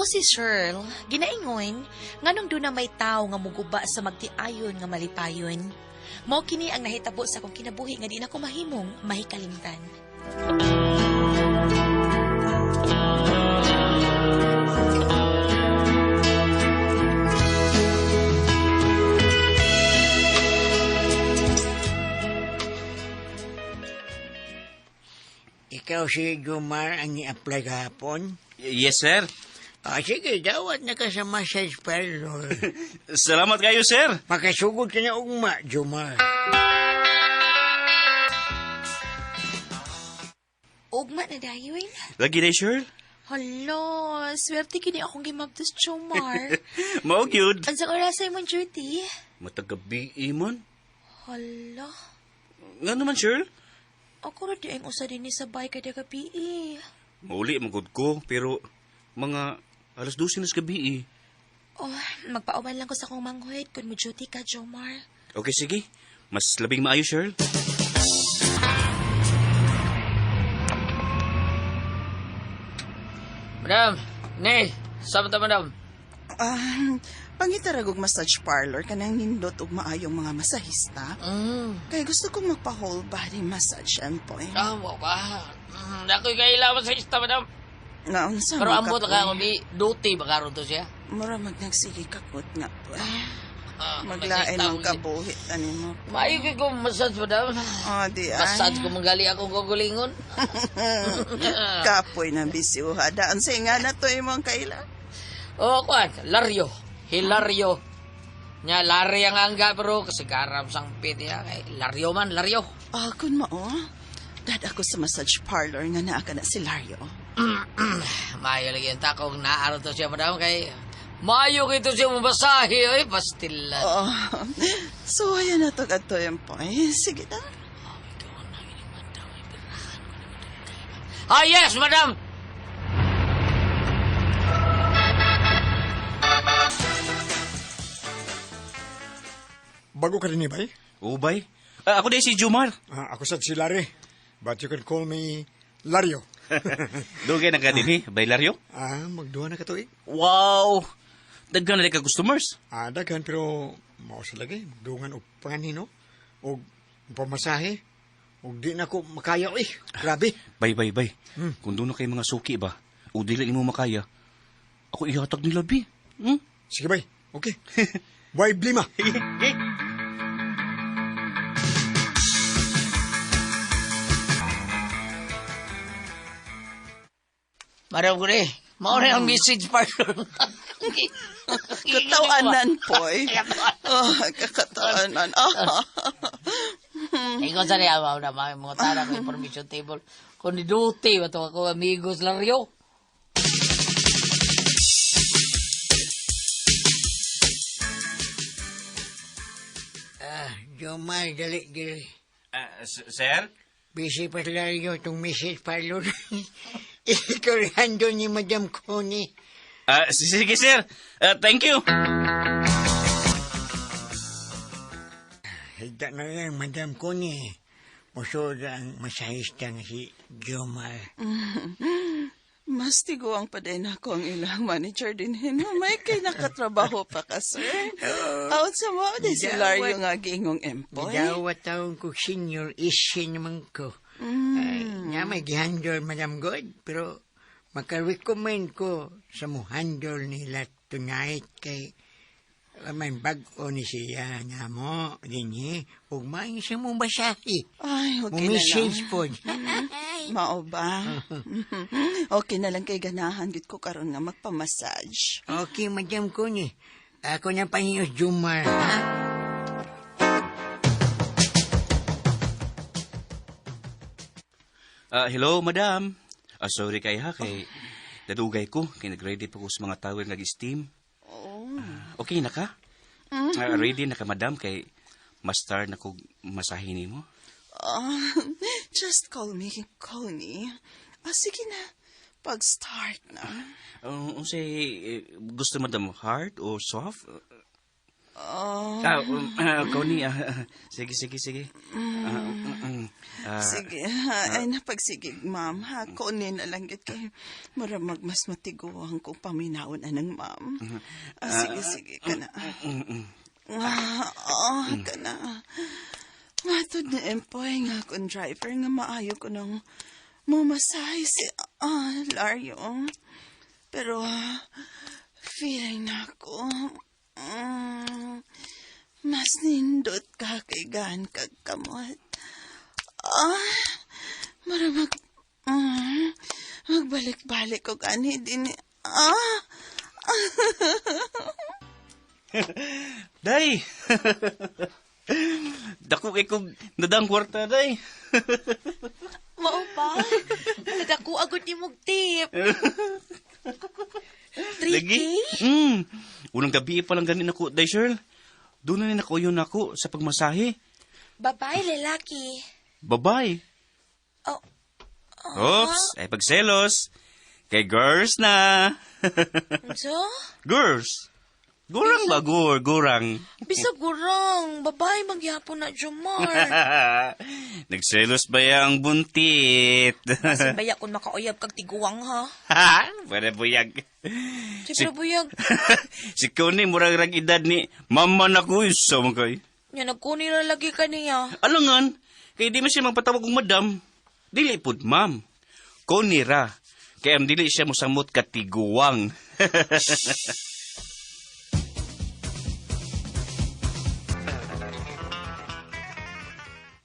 Ako si Shirl, ginaingon, nganong doon na may tao nga muguba sa magtiayon nga malipayon. Mao kini ang nahitabo sa akong kinabuhi nga di na ko mahimong mahikalimtan. Ikaw si Jomar ang i-apply kahapon? Yes, sir. Ah, sige, dawat na ka sa massage parlor. Salamat kayo, sir. Makasugod ka na ugma, Jomar. Ugma na dayon. Lagi na, Shirl. Hala, swerte kini akong gimabtos, Jomar. Mao gyud. Unsang oras ay mong duty? Matagabi man. Hala, Nga naman, Shirl. ako ra di ang usa dinhi sa bay kada gabi eh. Mauli magud ko, pero mga 12:00 na sa gabi eh. Oh, magpauban lang ko sa akong manghuit kung mo duty ka, Jomar. Okay, sige. Mas labing maayo, Shirl. Madam, ne, sama ta madam. Ah, pangitarag og massage parlor kanang nindot og maayong mga masahista. Kay gusto kong magpa whole body massage empoy. Ah, mo ba? Ako'y kailangan sa ista, madam. Naunsa Pero man ambot ka, ka uy. kung di duty ba karon to siya? Mura mag nagsige kakot nga po. Ah, Maglain masahista man ko si- kabuhit ani mo. Maayo kay ko massage, madam. Oh, di ay. Massage ko manggali akong gugulingon. Kapoy na bisiuha. Daan sa nga na to imong kaila. Oh, kuan, Lario. Hilario. Nya lari ang angga pero kasi garam sang pit ya kay Lario man, Lario. Ah, kun mao. Dad ako sa massage parlor nga naa ka na si Lario. Maayo lagi ang takong naaro to siya, madam, kay maayo kay to siya mabasahe, oy, pastilan. Oh. So, ayan na to kadto empoy. Sige na. Ah, yes, madam! Bago ka rin, bay? Ubay. Ah, ako din si Jomar. Ah, ako sad si Larry. But you can call me Lario. Dugay na ka din eh. Bay Lario. Ah, magduha na ka tuig. Wow! Daghan na ka customers. Ah, daghan pero mao sa lagi. Magdungan og panganhino. Og pamasahe. Og di na ko makaya eh. Grabe. Bay, bay, bay. Kung doon na kay mga suki ba, o dili nimo makaya, ako ihatag nila, bi. Hmm? Sige bay. Okay. Way blima. Madam ko rin, mao na ang message parlor. Katawanan, poy. Oh, kakatawanan. Oh. Ikaw sa niya, mao na mga mga tara ko information table. Kung ni duty, bato ako amigos Lario. Ah, Jomar, dali, dali. Ah, sir? Busy pa sila itong message parlor. Ikaw handle ni Madam Connie. Ah, sige, sir. Ah, thank you. Higda na lang, Madam Connie. Musod ang masahista nga si Jomar. Mas tiguang pa din ako ang ilang manager din hin. May kay nakatrabaho pa ka, sir. Out sa mo, di si Lario nga giingong empoy. Gidawat taon ko senior, isi naman ko. Ay, nga may gihandle, Madam God, pero makarecommend ko sa mo handle nila tonight kay may bag-o ni siya nga mo, dinhi, ug maayong siya mong basahi. Ay, okay na lang. Mumessage po. Mao ba? Okay na lang kay ganahan gid ko karon nga magpamassage. Okay, Madam Connie. Ako na pahiyos, Jumar, ha? Ah, hello, madam. Ah, sorry kay ha, kay nadugay ko. Kay nag-ready pa ko sa mga tawag nag-steam. Oh. Okay na ka? Ah, ready na ka, madam, kay master na kog masahin nimo. Oh, just call me Connie. Ah, sige na. Pag-start na. Unsay eh, gusto madam, hard o soft? Oh, Connie, sige, sige, sige. Sige, ha, ay napagsigig, ma'am. Ha, kunin na lang gid kay mura mas matiguang kung paminawon anang ma'am. Ah, sige, sige ka na. Ah, oh, ka na. Ngatod ni Empoy nga akong driver nga maayo ko nang mumasahe si Lario. Pero feeling na ako, mas nindot ka kay gaan kag kamot. Ah, mara magbalik-balik og ani din. Ah, Day! Dako kay kong nadang kwarta, day. Mao pa? Nagako agad ni mong tip. 3K? Lagi. Unang gabi pa lang ganin ako, day, Shirl. Doon na nako yun ako sa pagmasahe. Babae, lalaki. Bye-bye. Oh. Oops, ay pagselos. Kay girls na. So? Girls. Gurang ba, gurang. Bisag gurang. Babae, magyapon na, Jomar. Nagselos ba yang buntit? Kasi baya kung makauyab kag tiguang, ha? Pwede buyag. Siyempre, buyag. Si Connie, murag rag edad ni mama na ko isa man kay. Nya, nagkuni na lagi ka niya. Alangan, kay di man siya magpatawag og madam. Dili pud, ma'am. Connie ra. Kay am dili siya mosamot katiguang.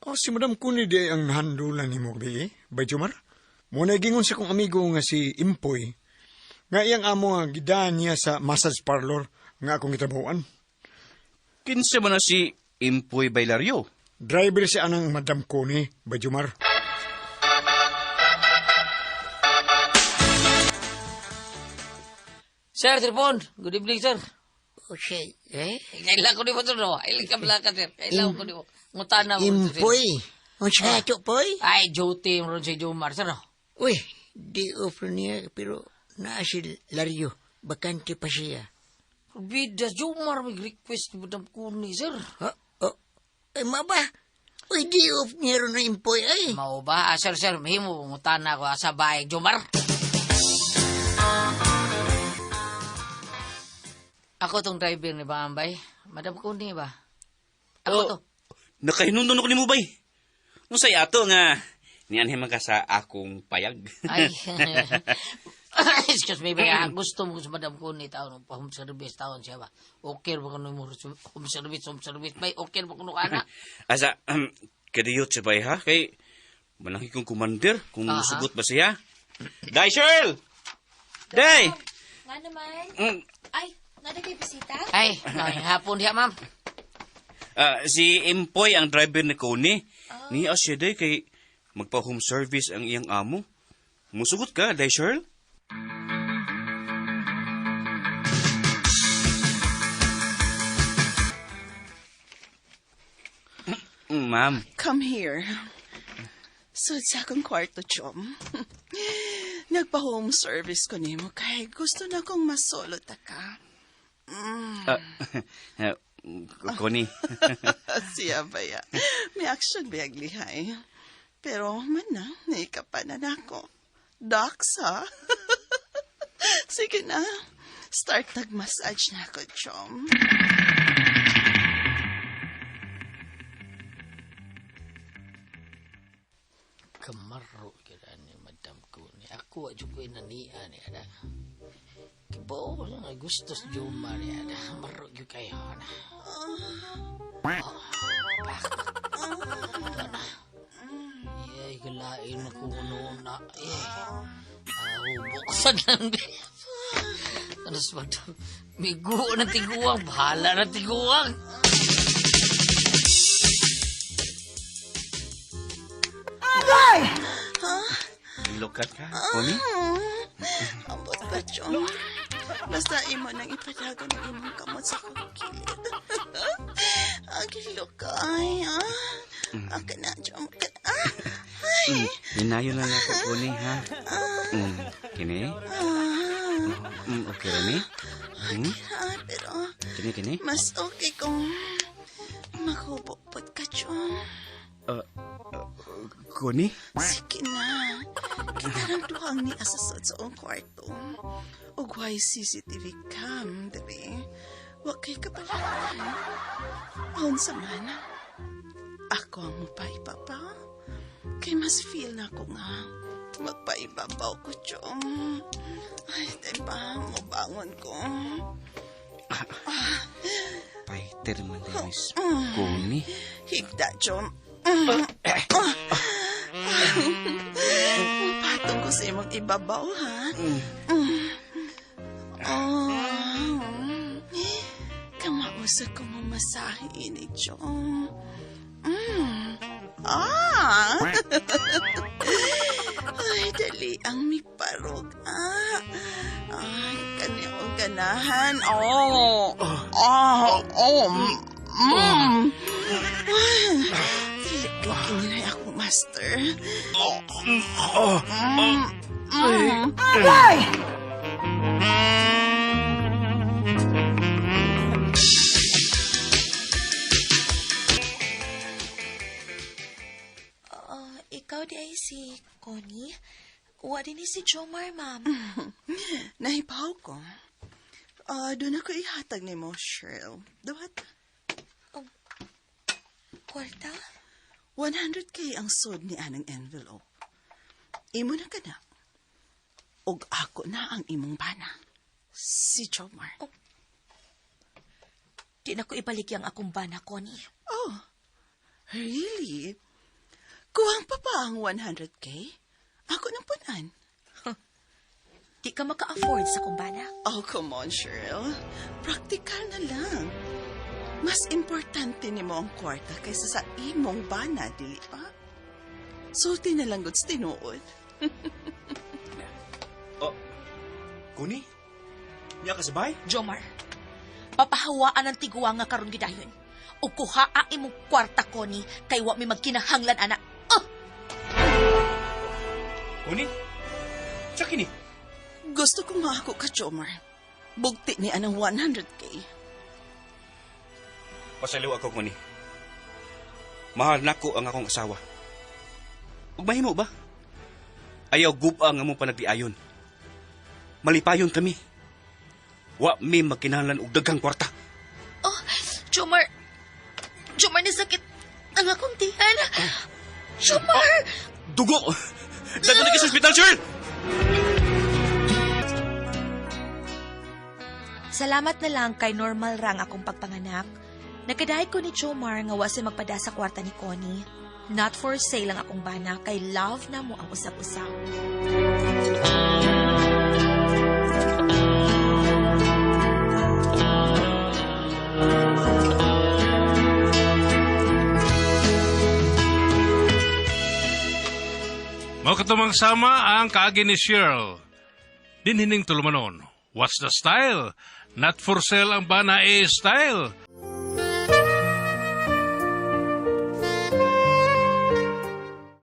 Oh, si Madam Kuni di ay ang nahandulan ni mo, bi, Bay Jomar. Muna gingon sa kong amigo nga si Impoy, nga iyang amo nga gidaan niya sa massage parlor nga akong gitrabahoan. Kinsa man na si Impoy Bailario? Driver si anang Madam Kuni, Bay Jomar. Sir, telefon. Good evening, sir. O siya, eh? Kailan ko ni mo, sir, no? Kailan ka pala ka, sir? Kailan ko ni mo? Ngutana mo, sir. Impoy. O siya, ato, poy? Ay, duty mo ron si Jomar, sir, no? Uy, di off niya, pero naa si Lario. Bakante pa siya. Bida, Jomar, may request ni Madam Kuni, sir. Ha? Oh, ay, maba. Uy, di off niya ron na impoy, ay. Mao ba? Ah, sir, sir, mahimo, ngutana ko asa bahay, Jomar. Ako tong driver ni Bambay. Madam Kuni ba? Ako to. Nakahinundon ako ni mo, bay. Unsay ato nga nianhi man ka sa akong payag. Ay. Excuse me, ba? Gusto mo sa Madam Kuni taon pa home service taon siya ba? Okay ba kuno mo home service, home service bay? Okay ba kuno kana? Asa, kadiyot siya bay ha? Kay, mananghi kong commander kung Aha. sugot ba siya. Day, Shirl! Day! Nga naman. Ay, nga na kay bisita? Ay, may hapon diha, ma'am. Si Impoy ang driver ni Connie. Niya siya day kay magpa-home service ang iyang amo. Musugot ka, Day Shirl? Ma'am. Come here. Sud sa akong kwarto, Chom. Nagpa-home service ko nimo kay gusto na kong masolo ta ka. Ah, Connie. Siya ba ya? May action ba lihay? Pero man na, naikapa na nako. Docs, ha? Sige na. Start nag-massage na ako, Chom. Kamaro kira ni Madam Kuni. Ako adyo ko inania ni ada. Kibaw nga gusto sa Jomar ni ada. Maro gyud kayo na. Ah, pak. Ito na. Ay, galain na ko na. Eh, buksan lang. Ano sa Madam? Migo na tiguang. Bahala na tiguang. Look at ka, Connie. Ambot pa, Chong. Basta imo nang ipadagan ang imong kamot sa akong kilid. Ang kilo ka, ay, ah. Aka na, Chong. Aka na. Ah, ay. Hinayo lang ako, Connie, ha? Kini? Okay ra ni? Ah, pero Kini, kini? Mas okay kung maghubo pod ka, Chong. Connie? Sige na. Kitarang duhang ni asa sa ang kwarto. Ug way CCTV cam, diri. Wa kay kabalaka. Aon sa man. Ako ang mapaibabaw. Kay mas feel na ko nga. Magpaibabaw ko, Chong. Ay, diba, mubangon ko. Fighter man din, Miss Connie. Higda, Chong. Patong ko sa imong ibabaw, ha? Oh. Kamausa ko mamasahe ni Chong. Mm. Ah! Ay, dali ang miparog. Ah. Ay, kani akong ganahan. Oh. Oh. Oh. Mm. Dili kay kinilay ako, master. Mm. Mm. Ah, ikaw di ay si Connie? Wa din ni si Jomar, ma'am. Nahibaw ko. Ah, doon ako ihatag ni mo, Cheryl. Duhat. Kwarta? 100K ang sod ni anang envelope. Imo na ka na. Og ako na ang imong bana. Si Jomar. Di na ko ibalik ang akong bana, Connie. Oh, really? Kuwang pa ba ang 100K? Ako nang punan. Di ka maka-afford sa akong bana. Oh, come on, Cheryl. Practical na lang. Mas importante nimo ang kwarta kaysa sa imong bana, dili ba? Sulti na lang gud sa tinuod. Oh, Connie? Niya ka sabay? Jomar, papahawaan ang tiguwa nga karon gidayon. O kuha ang imong kwarta, Connie, kay wa mi magkinahanglan, ana. Oh! Connie? Sa kini? Gusto kong maako ka, Jomar. Bugti ni anang 100K. Pasaliw ako, Connie. Mahal nako ang akong asawa. Ug mahimo ba? Ayaw guba ang among panagdiayon. Malipayon kami. Wa mi magkinahanglan og daghang kwarta. Oh, Jomar! Jomar, nasakit ang akong tiyan. Jomar! Dugo! Dadto na sa ospital, sir! Salamat na lang kay normal rang akong pagpanganak. Nagkadahay ko ni Jomar nga wa siya magpada sa kwarta ni Connie. Not for sale ang akong bana kay love na mo ang usap-usap. Mao katumang sama ang kaagi ni Cheryl. Dinhining tulumanon. What's the style? Not for sale ang bana eh style.